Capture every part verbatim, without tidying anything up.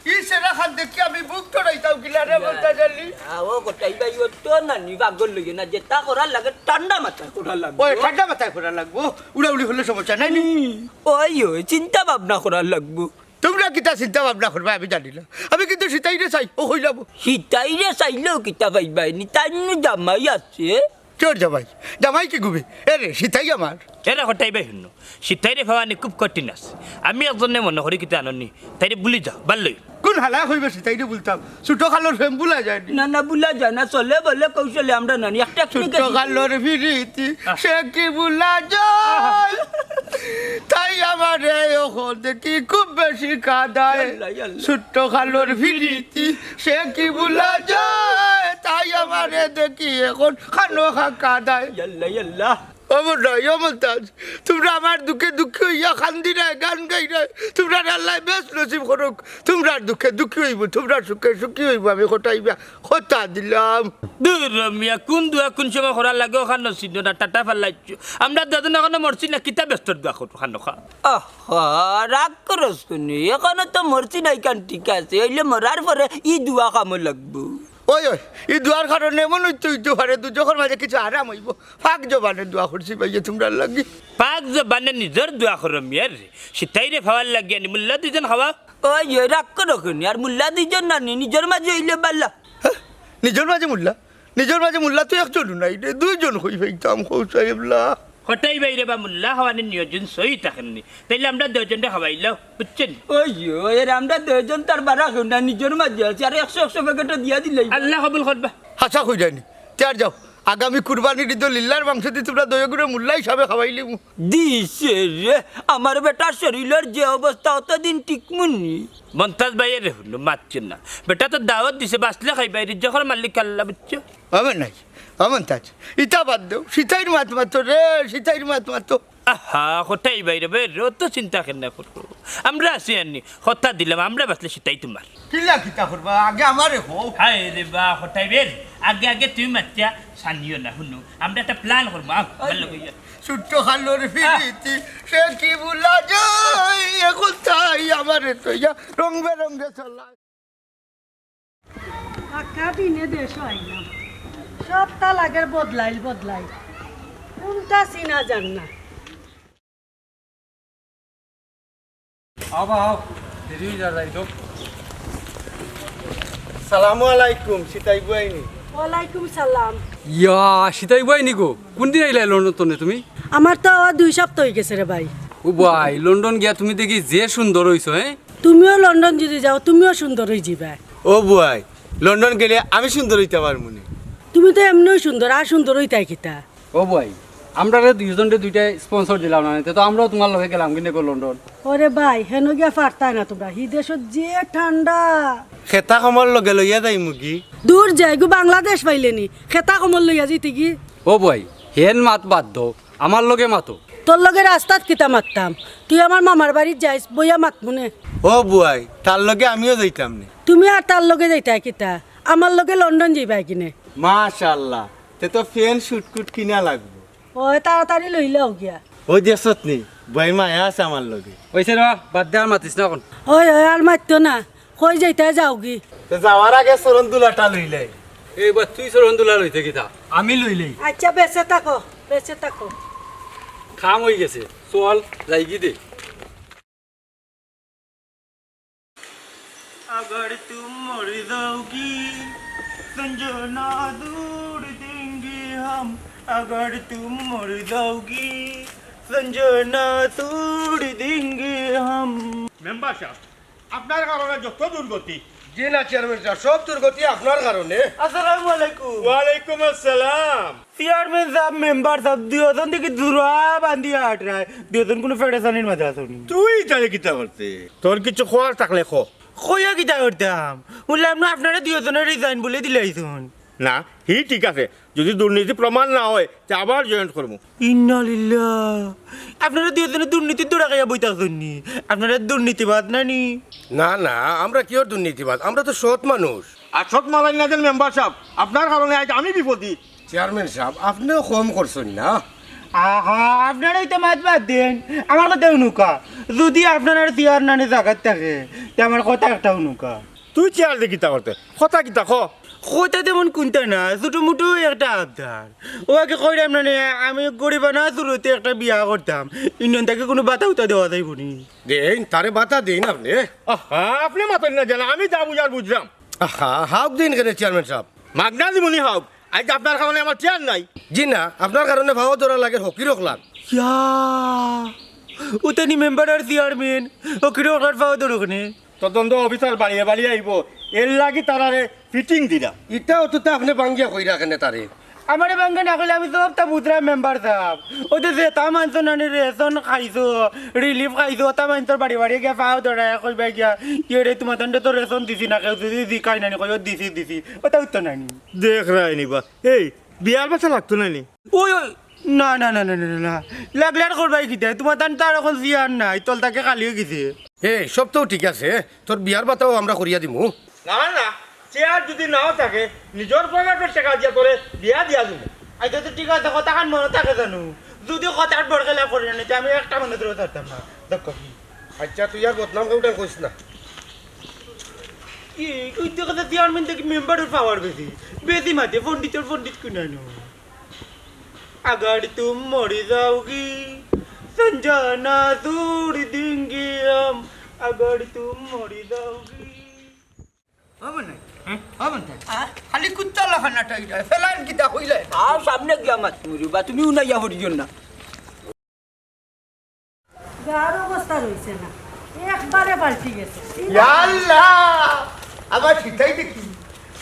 কি সেরা খান দেখি আমি বুক টড়াইতাম কিলা রে বলতা জানি। আ, ও কটাই ভাই, ও তো নানি পাগল লইও না, যেটা করার লাগে ঠান্ডা মাথায় করা লাগবো। ওই ঠান্ডা মাথায় করা লাগবো, উড়াউড়ি করলে সমস্যা নাই নি। ওই, ওই, চিন্তা ভাবনা করা লাগবো। তোমরা কিতা চিন্তা ভাবনা করবা আমি জানি না, আমি কিন্তু সিতাইরে চাই, ও কইলাম। সিতাইরে চাইলেও কিতা পাইবায় নি, তাই নু জামাই আছে। তোর জামাই? জামাই কি গুবে? এ রে, সিতাই আমার। এ রে, কটাই ভাই হুনো, সিতাইরে পাওয়া নি খুব কঠিন আছে। আমি একজনে মনে করি কিতা জানো নি, তাইরে ভুলি যাও, ভাল্লই। কোন হালায় কইবে সিতাইরে ভুলতাম? ছোট কালর প্রেম ভুলা যায় নি। না, না, ভুলা যায় না, চলে বলে কৌশলে আমরা নানি, একটা ছোট কালর পিরিতি, আহ। সে কি ভুলা যায়? তাই আমারে অখন দেখি খুব বেশি কাদায়। ইয়াল্লা, ইয়াল্লা। ছোট কালর পিরিতি, সে কি ভুলা যায়? তাই আমারে দেখি অখন খানো খা কাদায়। ইয়াল্লা, ইয়াল্লা। ও মন্তাজ, ও মন্তাজ, তোমরা আমার দুঃখে দুঃখী অইয়া কান্দিরায়, গান গাইরায়, তোমরারে আল্লায় বেহেস্ত নসিব করুক। তোমরার দুঃখে দুঃখী অইবো, তোমরার সুখে সুখী অইবো, আমি কটাই ভাই কথা দিলাম। দূর মিয়া, কোন দোয়া কোন সময় করার লাগে অখান নসিব না, টাটা ফালাইছো। আমরা দুইজন অখনো মরছি না, কিতা বেহেস্তর দোয়া করবো, খানো খা। আহা, রাগ করস কেনে? অখনো তো মরছি না, ইখান ঠিক আছে। অইলে মরার পরে ই দোয়া কামো লাগবো। ওই, ওই, ই দোয়ার কারণে এমন অইতো অইতো পারে, দুজখর মাঝে কিছু আরাম অইবো। পাক জবানে দোয়া করছি ভাইয়া তোমরার লাগি। পাক জবানে নিজর দোয়া করো মিয়ার রে। সিতাইরে পাওয়ার লাগি আনি মুল্লা দুইজন খাওয়া। ওই, ওই, রাগ করো কেনে? আর মুল্লা দুইজন নানি, নিজর মাঝে অইলে বালা। হ্যাঁ? নিজর মাঝে মুল্লা? নিজর মাঝে মুল্লা তো একজনও নাই রে, দুইজন কই পাইতাম, কও সাহেবলা। কটাই ভাইরে বা মুল্লা খাওয়ানির নিয়োজন সহি থাকের নি। তাইলে আমরা দুইজনরে খাওয়াইলাও, বুঝছেন? ওই, ওই, এর আমরা দুইজন তার বারা কেউ না, নিজর মাঝে আছি, আর একশো, একশো প্যাকেটও দিয়া দিলাই। আল্লায় কবুল করবা। হাছা কইরায় নি। তে আর যাও, আগামী কুরবানির ইদো লিল্লার মাংস দি তোমরা দুইওগুরে মুল্লা হিসাবে খাওয়াইলিমু। দিছে রে, আমার বেটার শরীলর যে অবস্থা, অতদিন টিকমুনি। মন্তাজ ভাইয়ে রে হুনো, মাতছে না। বেটা তো দাওয়াত দিছে, বাঁচলে খাইবায়, রিজখর মালিক আল্লাহ, বুঝছো? হবে নাই, ও মন্তাজ, ইতা বাদ দেও, সিতাইর মাত মাতো রে, সিতাইর মাত মাতো। আহা, কটাই ভাইরে বা, অত চিন্তা কেনে করো? আমরা আছি আনি, কথা দিলাম, আমরা বাঁচলে সিতাই তুমার। কিলা কিতা করবা? আগে আমারে কও। হায় রে বা, কটাই ভাই, আগে আগে তুমি মাতিয়া সানিও না, হুনো, আমরা একটা plan করমু, আও, ভালা কইয়া। ছোট্ট কালর পিরিতি, সে কি ভুলা যায়, অখন তাই আমারে থইয়া রং বেরঙে চলা। পাক্কা দিনে দেশো আইলাম, সবতা লাগের বদলাইল বদলাইল, কুনটা চিনা যার না। আও বা, আও। দেরি অই যার, যাই তো। সালামু আলাইকুম, সিতাই বুয়াইনি। ওয়ালাইকুম সালাম। ইয়া, সিতাই বুয়াইনি গো, কুনদিন আইলায় লন্ডন তনে তুমি? আমার তো আওয়া দুই সপ্তাহ অই গেছে রে ভাই। ও ভাই, লন্ডন গিয়া তুমি দেখি যে সুন্দর অইছো, হ্যাঁ? তুমিও লন্ডন যুদি যাও, তুমিও সুন্দর অই যিবায়। ও বুয়াই, লন্ডন গেলে আমি সুন্দর অইতা পারমু নি? তুমি তো এমনেউ সুন্দর, আর সুন্দর অইতায় কিতা? ও বুয়াই, আমরারে দুইওজনরে দুইটা sponsor দিলাও না, তে তো আমরাও তুমার লগে গেলাম গি নে গো লন্ডন। ওরে ভাই, হেনো গিয়া পারতায় না তুমরা, হি দেশো যে ঠান্ডা। খেতা কমর লগে লইয়া যাইমু গি? দূর যাইগু, বাংলাদেশ পাইলে নি, খেতা কমর লইয়া যাইতে গি? ও বুয়াই, হেন মাত বাদ দেও, আমার লগে মাতো। তোর লগে রাস্তাত কিতা মাততাম? তুই আমার মামার বাড়িত যাইস, বইয়া মাতমু নে। ও বুয়াই, তার লগে আমিও যাইতাম নে। তুমি আর তার লগে যাইতায় কিতা? আমার লগে লন্ডন যাইবায় গি নে। মাশাআল্লাহ, তে তো ফেন শুটকুট কিনা লাগবো। ওই তাড়াতাড়ি লইলাও গিয়া। ওই দেখছত নি, বুয়াই মায়া আছে আমার লগে। অইছে রে বা, বাদ দে, আর মাতিস না অখন। ওই, ওই, আর মাতিও না। কই যাইতায় যাওগি? তে যাওয়ার আগে চরণ দুলাটা লইলে। এই বা তুই চরণ দুলা লইতে কিতা? আমি লইলেই। আচ্ছা, বেঁচে থাকো, বেঁচে থাকো। কাম অই গেছে, চল যাইগি দে। अगर तुम मर जाओगी, संजना, दूर देंगे हम। अगर तुम मर जाओगी, संजना, दूर देंगे हम। মেম্বার সাব, আপনার কারণে যত দুর্গতি। জি না চেয়ারম্যান সাব, সব দুর্গতি আপনার কারণে। আসসালামু আলাইকুম। ওয়ালাইকুম আসসালাম। চেয়ারম্যান সাব, মেম্বার সাব, দুইওজন দেখি জুড়া বান্ধিয়া আটরায়, দুইওজন কুনু পেরেশানির মাঝে আছো নি? তুই ইতারে কিতা করতে? তোর কিছু কওয়ার থাকলে ক। কইয়া কিতা করতাম? হুনলাম না আপনারা দুইওজনে resign বলে দিলাইছইন। না, হি ঠিক আছে। যদি দুর্নীতি প্রমাণ না অয়, তে আবার join করমু। ইন্না লিল্লাহ। আপনারা দুইওজনে দুর্নীতির ধরা খাইয়া বই থাকছইন নি? আপনারা দুর্নীতিবাজ না নি? না, না, আমরা কিওর দুর্নীতিবাজ? আমরা তো সৎ মানুষ। আর সৎ মালাই না দেন মেম্বার সাব, আপনার কারণে আইজ আমি বিপদি। চেয়ারম্যান সাব, আপনেও কম করছইন না। আহা, আপনারা ইতা মাত বাদ দেইন, আমার কথা হুনুক্কা। যুদি আপনারার চেয়ার নানি জাগাত থাকে, তে আমার কথা একটা হুনুক্কা। তুই চেয়ার দি কিতা করতে? কথা কিতা ক? কথা তেমন কুন্তা না, ছোটো-মোটো একটা আবদার। অউ আগে কইরাম না নি, আমি গরিবানা সুরতে একটা বিয়া করতাম, ইউনিয়ন থাকি কুনু বাতা-উতা দেওয়া যাইবো নি? দেইন, তারে বাতা দেইন আপনে। আহা, আপনে মাতইন না যেন, আমি যা বুঝার বুঝলাম। আহা, হাউক দেইন কেনে চেয়ারম্যান সাব? মাগনা দিমুনি হাউক। আইজ আপনার কারণে আমার চেয়ার নাই। জি না, আপনার কারণে পাও ধরা লাগে ফকির অকলার। ইয়া, অউ তাইন মেম্বার আর চেয়ারম্যান, ফকির অকলার পাও ধরো কেনে? তদন্ত অফিসার বাড়িয়ে বাড়িয়ে আইবো, এরলাগি তারারে ফিটিং দিরা। ইটা অতটা আপনে ভাঙ্গিয়া কইরা কেনে তারে? আমারে ভাঙ্গিয়া না কইলে আমি সবতা বুঝরাম মেম্বার সাব। অউ যে যেতা মানষর নানি রেশন খাইছো, রিলিফ খাইছো, অতা মানষর বাড়ি বাড়ি গিয়া পাও ধরাইয়া কইবা গিয়া, "ইয়ে রে, তুমার তানরে তো রেশন দিছি না, কেউ যুদি জিকায় নানি কইও দিছি, দিছি।" অতা উত্তর নানি। দেখরায়নি বা। এই, বিয়ার বাতা লাগতো নানি? ওই, ওই, না, না, না। লাগলে আর করবায় কিতা? তুমার তান তো আর অখন চেয়ার নাই, তল থাকি খালি অইগেছে। এ, সব তো ঠিক আছে, তোর বিয়ার বাতাও আমরা করিয়া দিমু। না, না, চেয়ার যুদি নাও থাকে, নিজর পকেটর টেকা দিয়া তোরে বিয়া দিয়া দিমু। আইচ্ছা, তো ঠিক আছে, কথাখান মনো থাকে জানু। যুদি কথার বরখেলাফ করি না, তে আমি একটা মানুষরেও ছাড়তাম না। দেখো কি? আইচ্ছা, তুই আর বদনাম কেউটার কইস না। কি, ওই তো কথা চেয়ারম্যান থাকি মেম্বারর পাওয়ার বেশি। বেশি মাতে, পণ্ডিতর পণ্ডিত কুনানো। अगर तुम मर जाओगी, संजाना दूर देंगे हम, अगर तुम मर जाओगी। ও বন্যাই, ও বন্যাই, আ? খালি কুত্তা লাখান নাটাই যায়, ফেলান কিতা কইলে? আও সামনে গিয়া মাত মুরু বা, তুমি উনাইয়া পড়িও না। গার অবস্থা রইছে না, একবারে পাল্টি গেছে। ইয়া আল্লাহ, আবার সিটাই দেখি,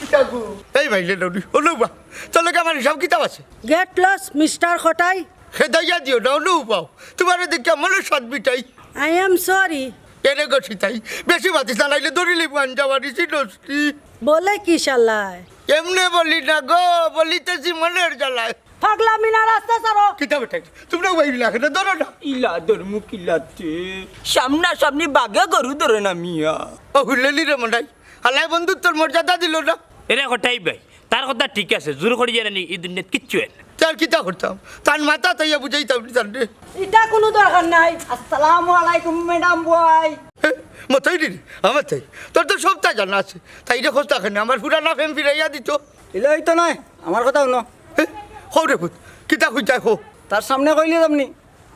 সিটা গো। এই ভাইলে ননি, ও নৌবা, তোর লগে আমার হিসাব কিতাব আছে। Get lost, মিস্টার কটাই। খেদাইয়া দিও না, ও নৌবাও। তুমারে দেখিয়া মনে সাত মিটাই। I am sorry। এরে গো সিটাই, বেশি মাতিস না, নাইলে ধরিলি পাঞ্জাবারি সিনস্তি। বলে কি শালায়? এমনে বলি না গো, বলিতেছি মনের জ্বালায়। পাগলামি না, রাস্তা ছাড়ো। কিতা বেটাই? তুমরা ওই বিলাকে না, ধরো না। ইলা ধরমু কিলাতে? সামনাসামনি বাঘে গরু ধরে না মিয়া। ও হুললি রে মন্ডাই, হালায় বন্ধুত্বর মর্যাদা দিল না। এরে কটাই ভাই, তার কথা ঠিক আছে, জোর করি জানি নি, এই দুনিয়াত কিচ্ছু হয় না। তার কিতা করতাম? তার মাথা তাইয়া বুঝাইতাম নি তার রে। ইটা কুনু দরকার নাই। আসসালামু আলাইকুম ম্যাডাম বয়। এ, মতই রে, আমার তাই। তোর তো সবতা জানা আছে। তাইরে খোঁজ থাকে না, আমার পুরানা প্রেম ফিরাইয়া দিত। ইলা অইতো নায়, আমার কথা হুনো। এ, কও রে পুত, কিতা কইতায় কও। তার সামনে কইলে যামনি।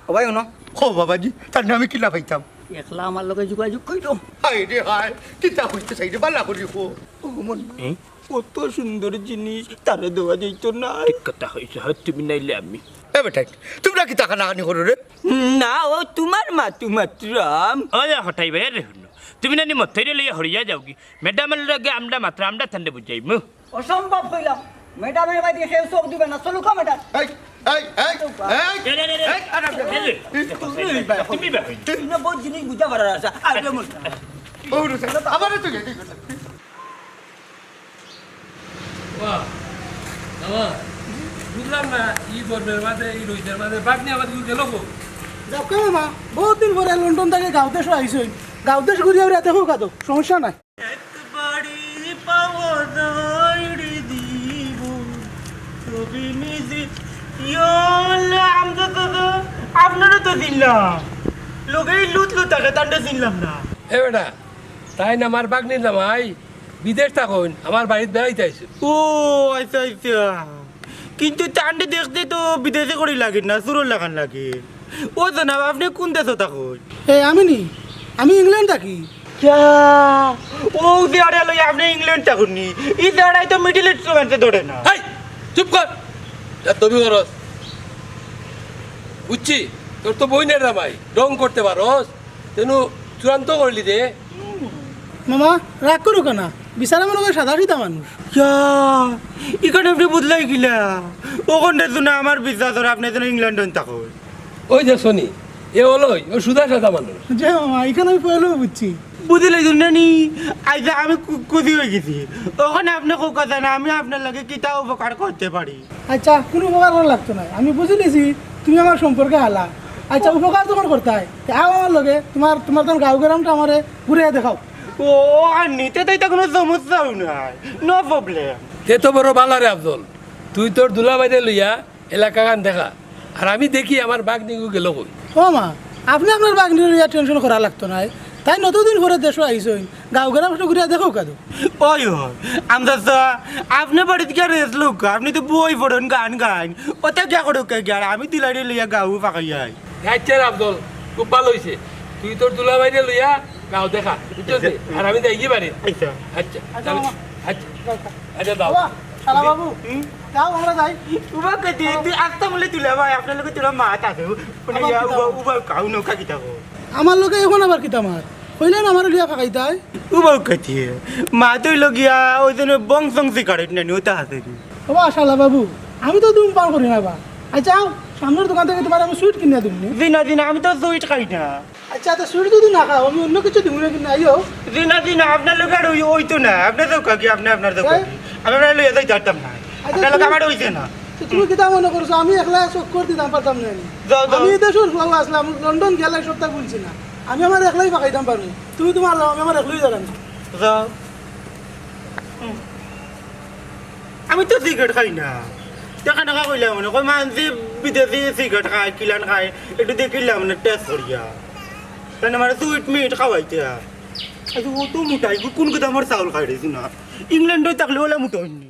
ও ভাই হুনো। কও বাবাজি, তার নামে কিলা পাইতাম। একলা আমার লগে যোগাযোগ কইরো। হায় রে হায়, কিতা কইতে চাই রে, বালা করি কও। ও মন, হুম? কত সুন্দর জিনিস, তারে দেওয়া যাইতো না। ঠিক কথা কইছো, হয় তুমি নাইলে আমি। এ বেটাই, তুমরা কিতা কানাকানি করো রে? না, ও তুমার মাতু মাতরাম। ওই কটাই ভাই, রে হুনো। তুমি নানি মতইরে লইয়া হরিয়া যাওগি। ম্যাডামর লগে আমরা মাতরাম, আমরা তানরে বুঝাইমু। অসম্ভব কইলাম। ম্যাডামর বায়দি কেউ চোখ দিবে না। চলুক্কা ম্যাডাম। এই, এই, এই, এই, রে, রে, রে, রে। এই, আরে, আরে, এই যে, এই, দেখো, তুমি দেখো। তুমি না বহুত জিনিস বুঝা পারার আছে। আরে, মন। ও, রুসা, আবার তুই, তুই, তুই। বাহ, বাবা, বুঝলাম না, ই গরমের মাঝে, ই রইদের মাঝে বাগনি আবার দূর গেল গো? যাও কেন মা, বহুত দিন পরে লন্ডন থাকি গাঁও দেশো আইছইন। গাঁও দেশ ঘুরিয়া উড়িয়া দেখো কাদো, সমস্যা নাই। একবারই পাওয়া যায় রে জীবন, ছবি মিজে। ইয়ো, আল্লাহ, আমরারে তো চিনলাম। লগে লুত লুত থাকে, তানরে চিনলাম না। এ বেটা, তাইন আমার বাগনির জামাই, বিদেশ থাকইন, আমার বাড়িত বেড়াইতে আইছইন। ও, আইচ্ছা, আইচ্ছা। কিন্তু তানরে দেখতে তো বিদেশি করি লাগের না, চুরর লাখান লাগের। ও জনাব, আপনে কুন দেশো থাকইন? এ, আমি নি? আমি ইংল্যান্ড থাকি। কিয়া? ও চেহারা লইয়া আপনে ইংল্যান্ড থাকইন নি? ই চেহারায় তো মিডল ইস্ট রোমান্সে ধরে না। হেই, চুপ কর। যা তবি করস। বুঝছি, তোর তো বইনের জামাই, ঢং করতে পারস। তেনু চূড়ান্ত করলি রে। মামা, রাগ করো কেন? বিচারা মনে করে সাদা সিধা মানুষ। ইয়া, ইখান আপনে বদলাই গেলা। অখন দেখছো না আমার বিশ্বাস অর, আপনে যেন ইংল্যান্ড অইন থাকো। ওই যে শুনি, এ হলোই, ও সুদা সাদা মানুষ। যে মামা, ইখান আমি পয়লাউ বুঝছি। বুঝলাইছো না নি? আইচ্ছা, আমি কু-, খুশি অই গেছি। অখন আপনে কউক্কা চাইন, আমি আপনার লাগি কিতা উপকার করতে পারি? আইচ্ছা, কুনু উপকার করা লাগতো নায়। আমি বুঝিলিছি, তুমি আমার সম্পর্কে হালা। আইচ্ছা, উপকার যখন করতায়, তে আও আমার লগে, তুমার, তুমার তখন গাঁও গ্রামটা আমারে ঘুরাইয়া দেখাও। ও, আর নিতে তো ইতা কুনু সমস্যাউ নাই, no problem। তে তো বড় বালা রে আফজল, তুই তোর দুলাভাইরে লইয়া এলাকাখান দেখা। আর আমি দেখি আমার ভাগ্নিগু গেল কই। ও মা, আপনে আপনার ভাগ্নিরে লইয়া টেনশন করা লাগতো নায়। তাইন অতদিন পরে দেশো আইছইন, গাঁও গ্রাম একটু ঘুরিয়া দেখউক্কা। ওই, ওই, আমজাদ চাচা, আপনে বাড়িত গিয়া রেস্ট লউক্কা, আপনে তো বই পড়ইন, গান গাইন, ওটা গিয়া করউক্কা গিয়া, আর আমি দুলাভাইরে লইয়া গাঁও ফাঁকাইয়া আই। আচ্ছা রে আফজল, খুব ভালা অইছে, তুই তোর দুলাভাইরে লইয়া গাঁও দেখা, বুঝছস নি? আর আমি যাইগি বাড়িত। আচ্ছা। আচ্ছা, আচ্ছা, তাহলে, মামা। আচ্ছা। আচ্ছা, যাও। বাবা, শালা বাবু, হুম? যাও, আমরা যাই। উবা কইতে, তুই আস্তা বলে দুলাভাই, আপনার লগে তোরা মাত আছে। উনি আমার ইয়া, কিতা উবা, মাত? উবা, কাউ নৌকা কিতা কো? আমার লগে এখন আবার কিতা মাত? কইলে না আমারে লইয়া ফাঁকাইতায়? উবা কইতে, মাত অইলো গিয়া, ওই জন্য বং সং সিগারেট নেনি, ওটা আছে নি। বাবা, শালা বাবু, আমি তো ধূমপান করি না বা। আচ্ছা, আও, সামনের দোকান থেকে তোমার আমি সুইট কিনে দিমু নি। জি না, জি না, আমি তো সুইট খাই না। আচ্ছা, তো সুইট যদি না খাও, আমি অন্য কিছু দিমু না, কিন্তু আইও। জি না, জি না, আপনার লগে আর ওই, ওই তো না, আপনার তো কাকি, আপনি আপনার তো হ্যাঁ? কাকি। আমি আপনার লগে যাইতে পারতাম না। আচ্ছা, আপনার লগে তুমি, আমার ওই যে না। তো তুমি কিতা মনে করছো, আমি একলা চক্কর দিতাম পারতাম না আমি? যাও, যাও। আমি এই দেশর ফুয়া আসলাম, লন্ডন গেলে সপ্তাহ বলছি না। আমি আমার একলাই ফাঁকাইতাম পারবো। তুমি তোমার যাও, আমি আমার একলাই যারাম। যাও। হুম। আমি তো সিগারেট খাই না। দেখা দেখা কইলাম মানে, কই মানছি বিদেশি সিগারেট খায়, কিলান খায়, একটু দেখিলাম মানে টেস্ট করিয়া। তাই না মানে সুইট মিট খাওয়াইতে। আচ্ছা, ও তো মোটা, এগু কোন কথা আমার চাউল খাই রয়েছি না। ইংল্যান্ডে থাকলে ওলা মোটা অইনি।